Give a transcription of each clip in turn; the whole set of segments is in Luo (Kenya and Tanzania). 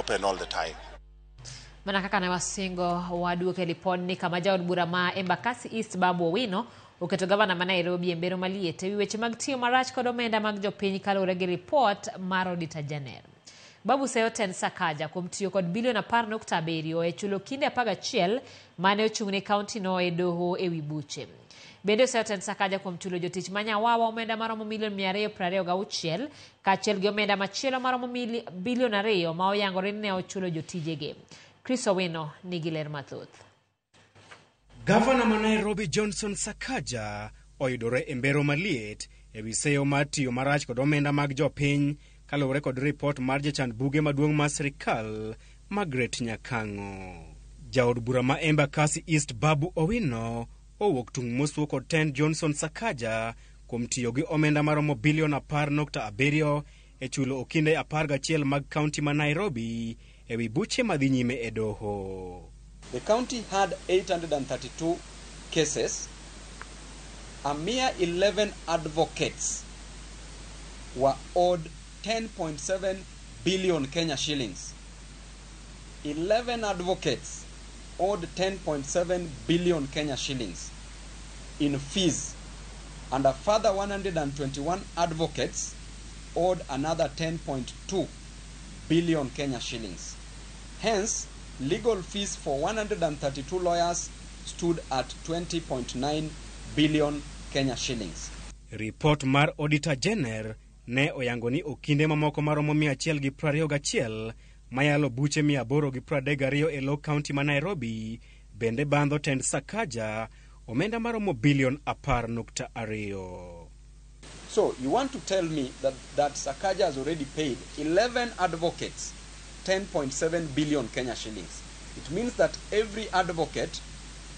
open all the time. Mana kaka ne wasingo, waduoke lipodni kama jaod bura ma Embakasi East Babu Owino oketo gavana ma Nairobi e mbero maliet ewi weche mag tiyo marach kod omenda mag jopiny kaluwore gi ripot mar Auditor General. Babu seyo tend Sakaja kuom tiyo kod bilion 10.7 e chulo kinde 11 mane ochung' ne kaunti no e doho ewi buche. Bende oseyo tend Sakaja kuom chulo jotich ma Nyawawa omenda maromo milion 226 kaachiel gi omenda machielo maromo bilion 2 ma oyangore ni ne ochulo jotijege. Chris Owino nigi ler mathoth. Gavana ma Nairobi Johnson Sakaja oyudore e mbero maliet ewi seyo mar tiyo marach kod omenda mag jopiny kaluwore kod ripot mar jachan buge maduong' mar sirikal Margaret Nyakang'o. Jaod bura ma Embakasi East Babu Owino owuok tung' mosuo kod tend Johnson Sakaja kuom tiyo gi omenda maromo bilion 10.7 e chulo okinde 11 mag kaunti ma Nairobi ewi buche madhi nyime e doho. The county had 832 cases. A mere 11 advocates were owed 10.7 billion Kenya shillings. 11 advocates owed 10.7 billion Kenya shillings in fees, and a further 121 advocates owed another 10.2 billion Kenya shillings. Hence, legal fees for 132 lawyers stood at 20.9 billion Kenya shillings. Ripot mar Auditor General ne oyango ni okinde mamoko maromo 121 mayalo buche 832 e lo kaunti ma Nairobi bende bandho tend Sakaja omenda maromo bilion 10.2. So you want to tell me that Sakaja has already paid 11 advocates 10.7 billion Kenya shillings. It means that every advocate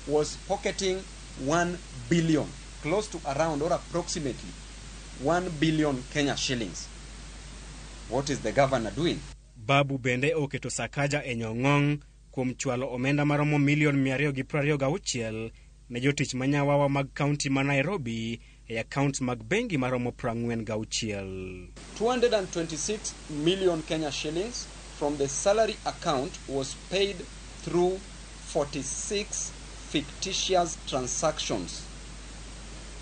was pocketing 1 billion, close to around or approximately 1 billion Kenya shillings. What is the governor doing? Babu bende oketo Sakaja e nyong'ong' kuom chwalo omenda maromo milion 226 ne jotich ma nyawawa mag kaunti ma Nairobi e akaunts mag bengi maromo 46. 226 million Kenya shillings from the salary account was paid through 46 fictitious transactions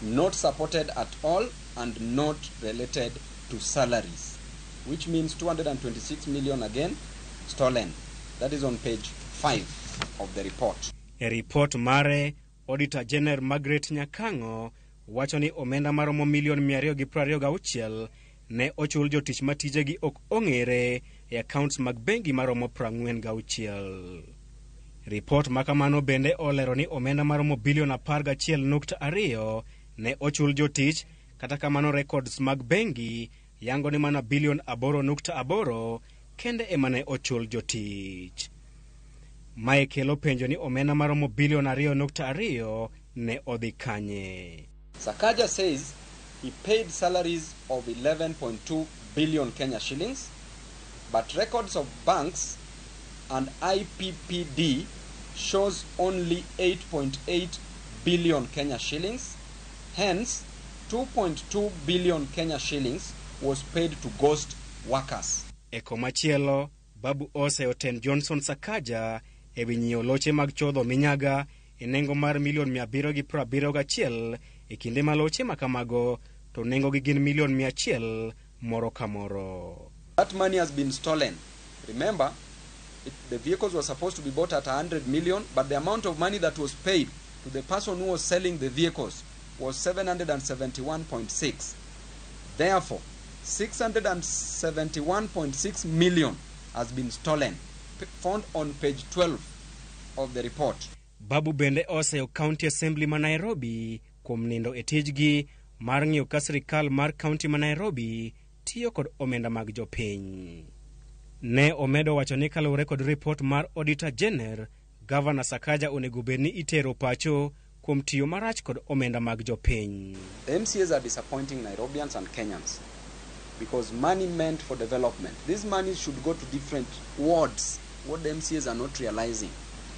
not supported at all and not related to salaries, which means 226 million again stolen. That is on page 5 of the report. E ripot mare, Auditor General Margaret Nyakang'o wacho ni omenda maromo milion 226 ne ochul jotich ma tijegi ok ong'ere e akaunts mag bengi maromo 46. Ripot ma kamano bende olero ni omenda maromo bilion 11.2 ne ochul jotich, kata kamano records mag bengi yango ni mana bilion 8.8 kende ema ne ochul jotich. Mae kelo penjo ni omenda maromo bilion 2.2 ne odhi kanye. Sakaja says he paid salaries of 11.2 billion Kenya shillings, but records of banks and IPPD shows only 8.8 billion Kenya shillings. Hence, 2.2 billion Kenya shillings was paid to ghost workers. E komachielo, Babu oseyo tend Johnson Sakaja ewi nyiewo loche mag chodho minyaga e nengo mar milion 771 e kinde ma loche ma kamago to nengogi gin milion 100 moro ka moro. That money has been stolen. Remember, the vehicles were supposed to be bought at 100 million, but the amount of money that was paid to the person who was selling the vehicles was 771.6. Therefore, 671.6 million has been stolen, found on page 12 of the report. Babu bende oseyo County Assembly ma Nairobi kuom nindo e tijgi mar ng'iyo ka sirikal mar kaunti ma Nairobi tiyo kod omenda mag jopiny. Ne omedo wacho ni kaluwore kod ripot mar Auditor General, Governor Sakaja onego bed ni itero pacho kuom tiyo marach kod omenda mag jopiny. The MCAs are disappointing Nairobians and Kenyans because money meant for development. This money should go to different wards, what the MCAs are not realizing.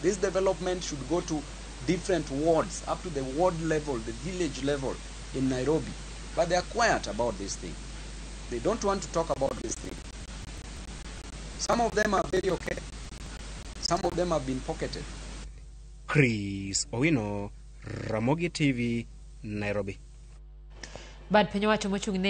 This development should go to different wards, up to the ward level, the village level in Nairobi. But they are quiet about this thing. They don't want to talk about this thing. Some of them are very okay. Some of them have been pocketed. Chris Owino, Ramogi TV, Nairobi. Bad piny owacho mochung' ne